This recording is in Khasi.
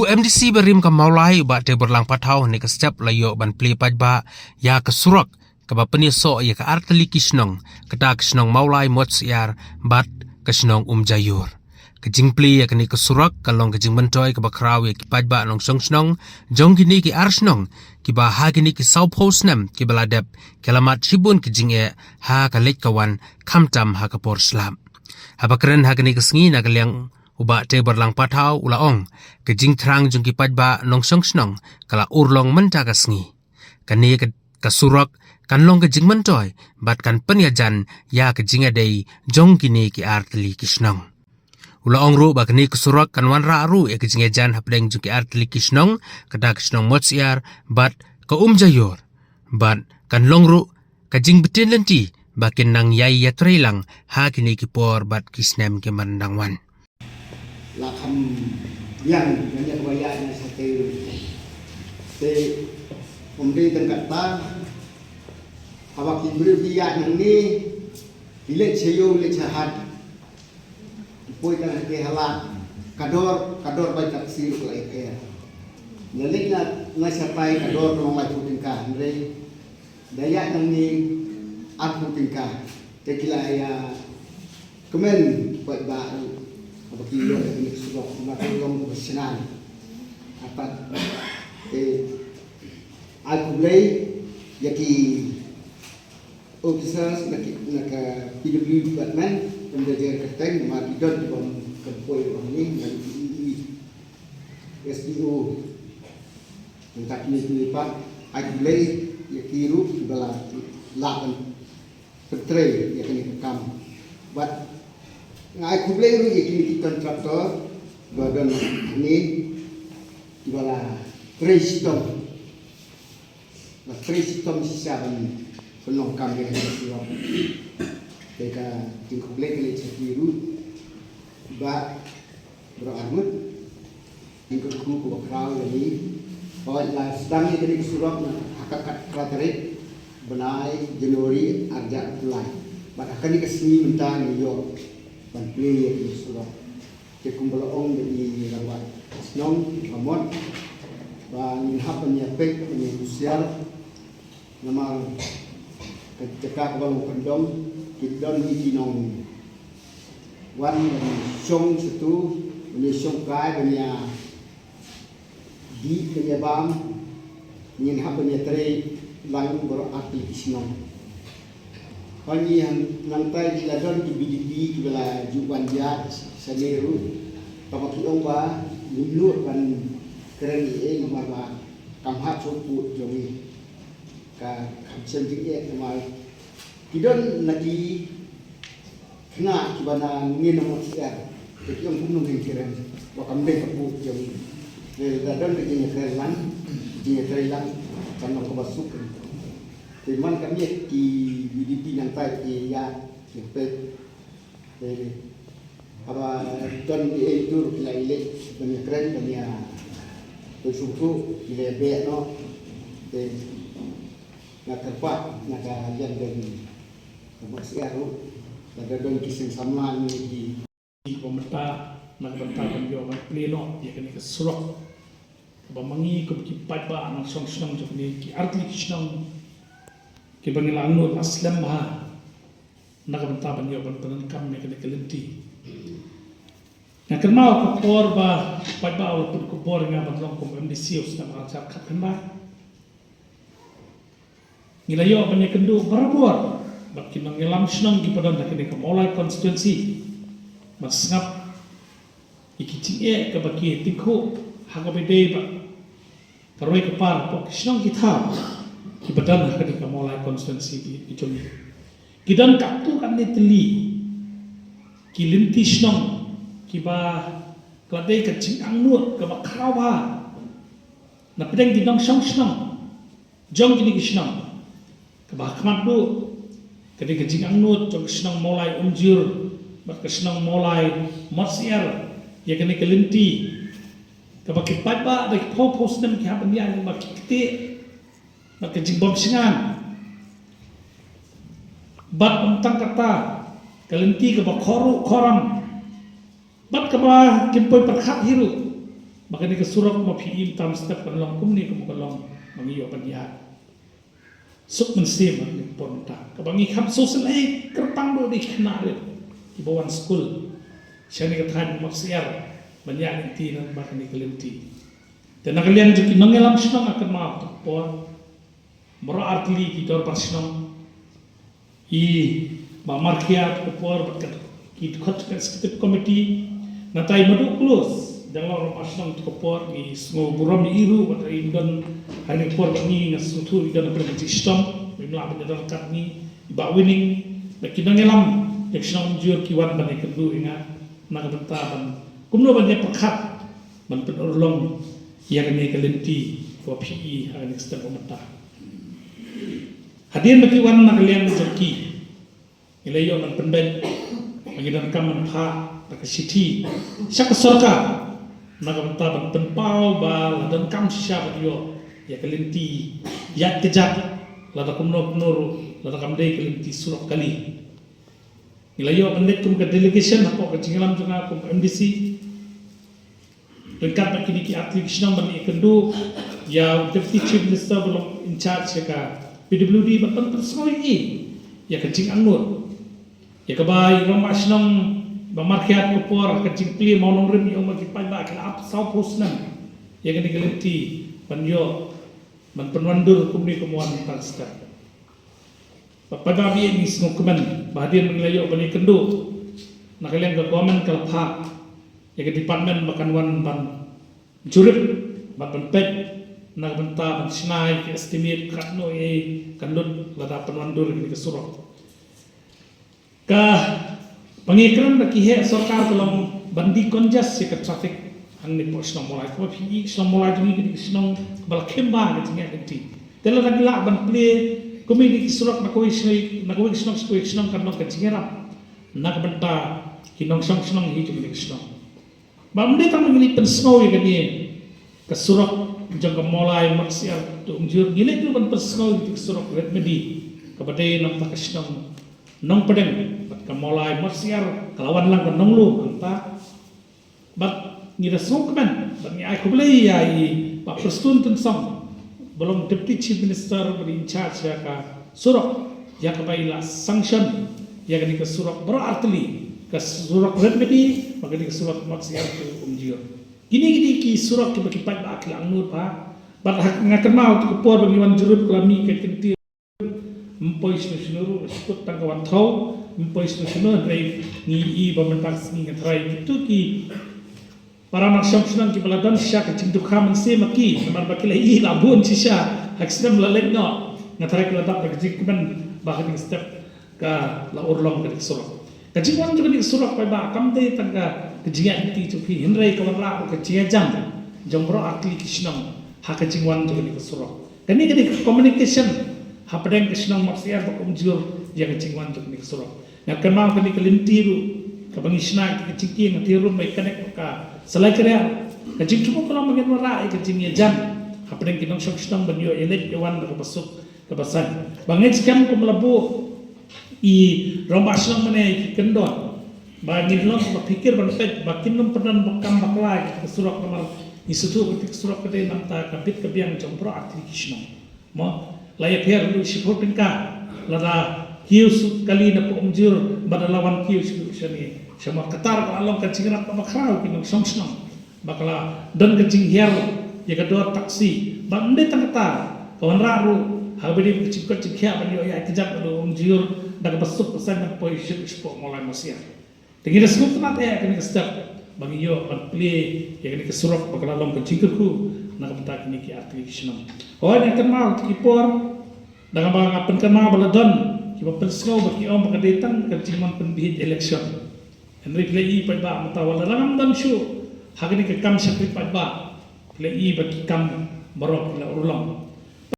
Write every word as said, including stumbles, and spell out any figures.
MDC barim ka Mawlai u Bah Teiborlang Pathaw hynne ka step la ïoh ban plie paidbah ïa ka surok kaba pynïasoh ïa ka artylli ki shnong, kata ka shnong Mawlai, Motsyiar bad ka shnong Umjaiur. Ka jingplie ïa kane ka surok ka long ka jingmyntoi kaba khraw ïa ki paidbah nongshong shnong jong kine ki ar shnong kiba ha kine ki sawphew snem kiba la dep ki la mad shibun ki jingeh ha ka leit ka wan, khamtam ha ka por slap. Haba kren ha kane ka sngi na ka liang u Bah Teiborlang Pathaw u la ong, ka jingthrang jong ki paidbah nongshong shnong ka la urlong mynta ka sngi. Kane ka, ka surok kan long ka jingmyntoi bad kan pynïajan ïa ka jingïadei jong kine ki artylli ki shnong. U la ong ruh ba kane ka surok kan wanrah ruh ïa ka jingïajan hapdeng jong ki artylli ki shnong, kata ka shnong Motsyiar bad ka Umjaiur, bad kan long ruh ka jingbtin lynti ba kin nang ïai ïatrei lang ha kine ki por bad ki snem ki ban dang wan. La kham biang ïa kaba ïaid na shatei ruh. Te ym dei tang katta, haba ki briew ki ïaid nangne, ki leit sha ïew leit sha hat, ki poi tang ha ki halat, ka dor, ka dor bai taxi ruh ka la ïapher. Ynda leit na, na shatai ka dor ka long laiphew tyngka, hynrei da ïaid nangne arphew tyngka. Te ki la ïa kmen paidbah ruh haba ki ïoh ïa kane ka surok, namar ka long kaba shna. Hato te ai khublei ïa ki officers na ki, na ka PWD department, ym da jer kyrteng namar ki don kiba ym, kim poi ruh hangne, na ki EE, SDO, nangta kine kine pat, ai khublei ïa ki ruh kiba la lah ban pyntrei ïa kane ka kam. Bad nga ai khublei ruh ïa kine ki contractor ba don hangne kiba la trei shitom, la trei shitom shisha ban pynlong kam ïa kane ka surok. Te ka jingkhublei ka leit sha ki ruh, Bah Baroh arngut, nga kyrkhu kaba khraw ïa ngi. Hooid, la sdang ïa kane ka surok na ha ka khatphra tarik bnai January arhajar arphew lai. Bad ha kane ka sngi mynta ngi ïoh ban plie ïa kane ka surok. Te kumba la ong da i rangbah shnong Bamot ba ngin hap ban ïa peit ban ïa husiar. Namar ka jaka kaba long kyndong, ki don hi ki nongwan ban shong shatu, ban ïa shongkai, ban ïa dih, ban ïa bam, ngin hap ban ïa trei lang baroh artylli ki shnong. Hynrei nangta ki la don ki VDP kiba la ju wan ïaid shane ruh, kaba ki ong ba ngim nud ban kren ei ei namar ba kam hap shuh pud jong ngi. Ka kham shem jingeh namar ki don na ki khynnah kiba na ngin na Mawsiar. Te ki ong kumno ngin kren ba kam dei ka pud jong ngi. Te da don ka jingïakren lang, jingïatrei lang, kan long kaba suk. Te man ka miet ki VDP nangta ki ïa, ki peit. Te haba don ki ei tur ki la ïaleh ban ïakren, ban ïa pynsngewthuh, ki la beh noh. Te nga kyrpad na ka liang jong ka Mawsiar ruh, lada don ki seng samla ne ki, ki ba mynta na ka bynta ban ïoh ban plie noh ïa kane ka surok. Kaba ma ngi kum ki paidbah nongshong shnong jong kine ki artylli ki shnong kiba ngi la angnud la slem bha na ka bynta ban ïoh ban pyndonkam ïa kane ka lynti. Nga kynmaw ka por ba paidbah u la pynkup khubor ïa nga ban long kum MDC u snem arhajar khatkhyndai. Ngi la ïoh ban ïakynduh barabor bad ki nongïalam shnong kiba don ha kane ka Mawlai constituency ban sngap ïa ki jingeh kaba ki tyngkhuh ha kaba ïadei bad ka roi ka par hapoh ki shnong ki thaw kiba don ha kane ka Mawlai constituency ki, ki jong ngi. Ki don katto katne tylli ki lynti shnong kiba la dei ka jingangnud kaba khraw bha na pdeng ki nongshong shnong jong kine ki shnong. Kaba ha khmat duh ka dei ka jingangnud jong ka shnong Mawlai Umjur bad ka shnong Mawlai Mawsiar ïa kane ka lynti kaba ki paidbah da ki phew phew snem ki hap ban ïaid lyngba ki ktieh bad ka jingbym shngaiñ. Bad ym tang katta, ka lynti kaba khor ruh khor ram bad kaba kim poi pyrkhat hi ruh. ba kane ka surok ma phi im tam step kan long kumne kum ka long ma ngi ïoh ban ïa suk mynsiem ha kane ka por mynta. Kaba ngi kham suk sien ai kyrpang do di khynnah rit kiba wan skul sha kane ka thaiñ Mawsiar ban ïa lynti na ba kane ka lynti. Te na ka liang jong ki nongïalam shnong ha kane ka por baroh artylli ki dorbar shnong, i Bah Markhia ka por bad ka ki dkhot ka executive committee, na tai madu close dang long roma shnong ka por ngi sngew burom i ruh bad i don ha ni por bad ngi nga sngewthuh i don ka ji stom i mla ban don kat ni i Bah Winning da ki nongïalam da ki shnong Umjur ki wan ban ïakynduh ïa nga na ka bynta ban kumno ban ïa pyrkhat ban pynurlong ïa kane ka lynti ka phi i ha kane ka step mynta. Hadien ba ki wan na ka liang jong ki ngi la ïoh ban pynbeit ba ngi donkam ban phah da ka shithi sha ka sorkar na ka bynta ban pynpaw ba la donkam shisha ban ïoh ïa ka lynti ïaid ka jaka lada kumno kumno ruh lada kam dei ka lynti surok kali. Ngi la ïoh ban leit kum ka delegation hapoh ka jingïalam jong nga kum ka M D C. Ryngkat bad kine ki artylli ki shnong ban ïakynduh ïa u Deputy Chief Minister ba long in charge ïa ka P W D bad ban pynsngew ïa i ïa ka jingangnud ïa kaba i rangbah shnong ba markhiat ka por ka jingplie mawnongrim ïa u ma ki paidbah ki la ap sawphew snem ïa kane ka lynti ban ïoh ban pynwandur kumne kum wan tang step. Ba paidbah ba ïeit ngi sngewkmen ba hadien ba ngi la ïoh ban ïakynduh na ka liang ka government ka la phah ïa ka department ba kan wan ban jurip bad ban peit na ka bynta ban shna ïa ka estimate katno ïa kan lut lada pynwandur ïa ka surok. Kaba ngi kren da ki heh sorkar ka long ban decongest ïa ka traffic hangne hapoh shnong Mawlai. Kaba phi i shnong Mawlai jong ngi ka dei ka shnong kaba la khim bha ka jingïaid lynti. Te lada ngi lah ban plie kumne ki surok na kawei shnong na kawei shnong sha kawei shnong kan long ka jingïarap na ka bynta ki nongshong shnong hi jong ngi ka shnong. Ba ym dei tang ba ngi leit pynsngew ïa kane ka surok jong ka Mawlai Mawsiar to Umjur, ngi leit ruh ban pynsngew ïa ka surok Red Madi kaba dei na ka bynta ka shnong Nongpdeng bad ka Mawlai Mawsiar ka la wan lang ka Nonglum hangta. Bad ngi da sngewkmen bad ngi ai khublei ïa i Bah Prestone Tynsong ba long Deputy Chief Minister ba in charge ïa ka surok ïa kaba i la sanction ïa kane ka surok baroh artylli, ka surok Red Madi bad kane ka surok Mawsiar to Umjur. Kine ki dei ki surok kiba ki paidbah ki la angnud bha. Bad ha nga kynmaw tu ka por ba ngi wan jurip ka la mih ka kyntien ym poi shano shano ruh, shu kut tang ka wan thew, ym poi shano shano, hynrei ngi i ba mynta ka sngi nga tharai kito ki para nongshong shnong kiba la don shisha ka jingdukha mynsiem ma ki namar ba ki la i la bun shisha ha ka snem la leit noh. Nga tharai ki la dap da ka jingkmen ba ka dei ka step ka la urlong ka dei ka surok. Ka jingwan jong ka dei ka surok paidbah kam dei tang ka jingïaid lynti jong phi, hynrei ka wanrah ka jingïajan jong baroh artylli ki shnong ha ka jingwan jong ka dei ka surok. Kane ka dei ka communication hapdeng ka shnong Mawsiar bad Umjur ïa ka jingwan jong ka dei ka surok. Nga kynmaw kane ka lynti ruh kaba ngi shna ka jingkieng ha Tiarum ba i connect ka Salai Kariar. Ka jingthmu ka long ba ngin wanrah ïa ka jingïajan hapdeng ki nongshong shnong ban ïoh ïaleit ïawan da kaba suk kaba saiñ. Ba ngeit skhem kum la buh i rangbah shnong mane ki kyndon ba ngin long ba phikir ban peit ba kin ym pynban ba kam bakla ïa ka surok namar ngi sngewthuh ba ka surok ka dei na ka bynta ka bit ka biang jong baroh artylli ki shnong. Mo la ïapher ruh shiphew tyngka lada kiew suk kali na Umjur ba da la wan kiew suk shane. Sha mo kata ruh ka long ka jingïarap kaba khraw ki nongshong shnong. Ba ka la don ka jinghiar ïa ka dor taxi ba ym dei tang kata ka wanrah ruh ha kaba dei ka jingkoit jingkhiah ban ïoh ïaid kjat bad u Umjur da kaba suk ba saiñ ban poi sha shapoh Mawlai Mawsiar. Te ngi da sngewtynnat eh kane ka step ba ngi ïoh ban plie ïa kane ka surok ba ka la long ka jingkyrkhu na ka bynta kine ki artylli ki shnong. Hooid nga kynmaw ki por da kaba nga pynkynmaw ba la don kiba pynsngew ba ki ong ba ka dei tang ka jingwan pynbeit election. Hynrei phi la i paidbah mynta wat la ngam don shuh ha kane ka kam shakri paidbah phi la i ba ki kam baroh phi la urlong.